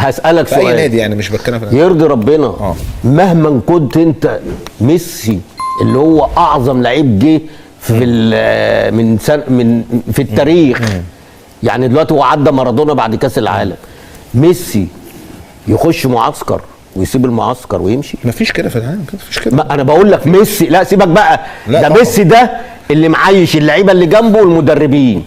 هسالك في اي سؤال نادي يعني، مش بتكلم في يرضي ربنا. مهما كنت انت ميسي اللي هو اعظم لعيب جه في من سنة من في التاريخ، يعني دلوقتي هو عدى مارادونا بعد كاس العالم. ميسي يخش معسكر ويسيب المعسكر ويمشي؟ مفيش كده في العالم، مفيش كده. ما انا بقول لك ميسي، لا سيبك بقى، لا ده طبعا. ميسي ده اللي معيش اللعيبة اللي جنبه والمدربين،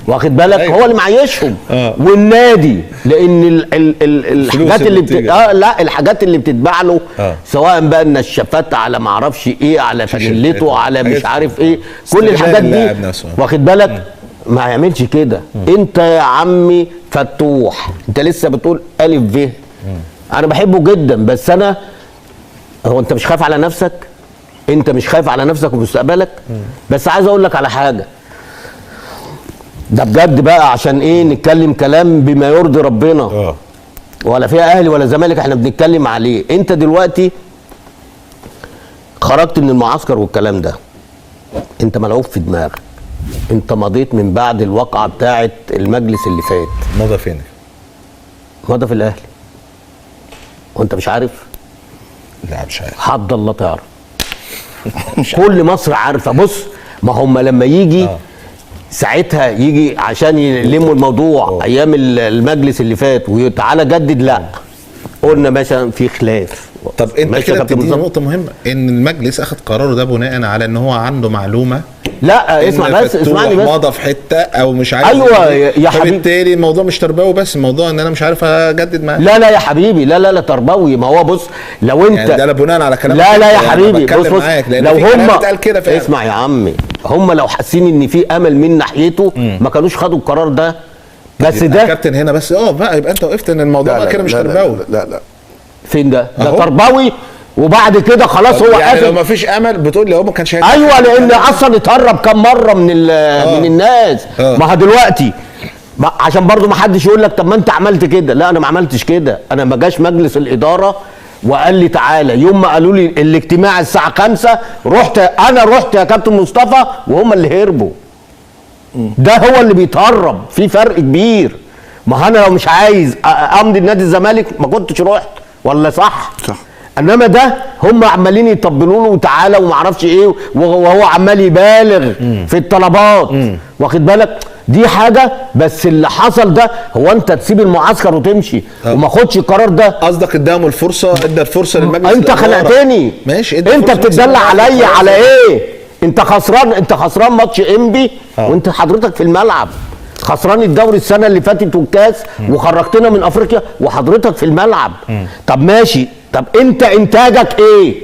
واخد بالك؟ أيوة. هو اللي معيشهم والنادي، لان الحاجات اللي اللي بتيجي. لا الحاجات اللي بتتباع له سواء بقى النشافات على ما اعرفش ايه، على فانيلته، على مش حاجات عارف ايه، كل استغلال الحاجات دي اللاعب نفسه. واخد بالك؟ ما يعملش كده. انت يا عمي فتوح، انت لسه بتقول الف ب، انا بحبه جدا، بس انا هو انت مش خايف على نفسك؟ انت مش خايف على نفسك ومستقبلك؟ بس عايز اقول لك على حاجة ده بجد بقى، عشان ايه نتكلم كلام بما يرضي ربنا، ولا فيها اهلي ولا زمالك، احنا بنتكلم عليه. انت دلوقتي خرجت من المعسكر والكلام ده، انت ملعوب في دماغك، انت مضيت من بعد الواقعة بتاعه المجلس اللي فات. مضى فين؟ مضى في الاهلي، وانت مش عارف؟ لا مش عارف. حد الله تعرف. كل مصر عارفه. بص، ما هم لما يجي ساعتها يجي عشان يلموا الموضوع ايام المجلس اللي فات وتعالى جدد، لا قلنا مثلا في خلاف. طب انت كده بتديني نقطة مهمة، ان المجلس اخذ قراره ده بناء على ان هو عنده معلومة. لا اسمع بس، اسمعني بس، مضى في حتة او مش عارف. ايوه يا حبيبي، فبالتالي الموضوع مش تربوي بس، الموضوع ان انا مش عارف اجدد معاه. لا لا يا حبيبي، لا لا لا تربوي. ما هو بص، لو انت يعني ده بناء على كلام، لا لا يا حبيبي، بص بص، لو هم كده اسمع يا عمي، هم لو حاسين ان في امل من ناحيته ما كانوش خدوا القرار ده. بس ده كابتن هنا بس بقى يبقى انت وقفت ان الموضوع بقى كده مش تربوي. لا لا فين ده؟ ده تربوي، وبعد كده خلاص هو يعني لو ما فيش امل بتقول لي هو ما كانش. ايوه، لان اصلا اتهرب كام مرة من من الناس. ما هو دلوقتي عشان برضو ما حدش يقول لك طب ما انت عملت كده، لا انا ما عملتش كده. انا ما جاش مجلس الادارة وقال لي تعالى. يوم ما قالوا لي الاجتماع الساعة 5 رحت انا، رحت يا كابتن مصطفى، وهم اللي هربوا. ده هو اللي بيتهرب، في فرق كبير. ما انا لو مش عايز امضي لنادي الزمالك ما كنتش رحت، ولا صح؟ صح. انما ده هم عمالين يطبلوا له وتعالى وما اعرفش ايه، وهو عمال يبالغ في الطلبات، واخد بالك؟ دي حاجة. بس اللي حصل ده هو انت تسيب المعسكر وتمشي وما خدش القرار ده. قصدك اداهم الفرصة، ادى الفرصة للمجلس. انت خلقتني ماشي، انت بتدلع عليا على ايه؟ انت خسران، انت خسران ماتش انبي وانت حضرتك في الملعب، خسران الدوري السنة اللي فاتت والكاس، وخرجتنا من افريقيا وحضرتك في الملعب. طب ماشي، طب انت انتاجك ايه؟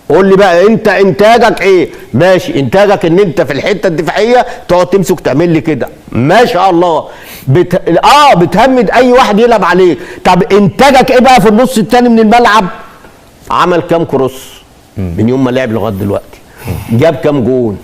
قول لي بقى انت انتاجك ايه؟ ماشي، انتاجك ان انت في الحتة الدفاعية تقعد تمسك تعمل لي كده، ما شاء الله، بتهمد اي واحد يلعب عليك. طب انتاجك ايه بقى في النص الثاني من الملعب؟ عمل كام cross من يوم ما لعب لغاية دلوقتي؟ جاب كام جون؟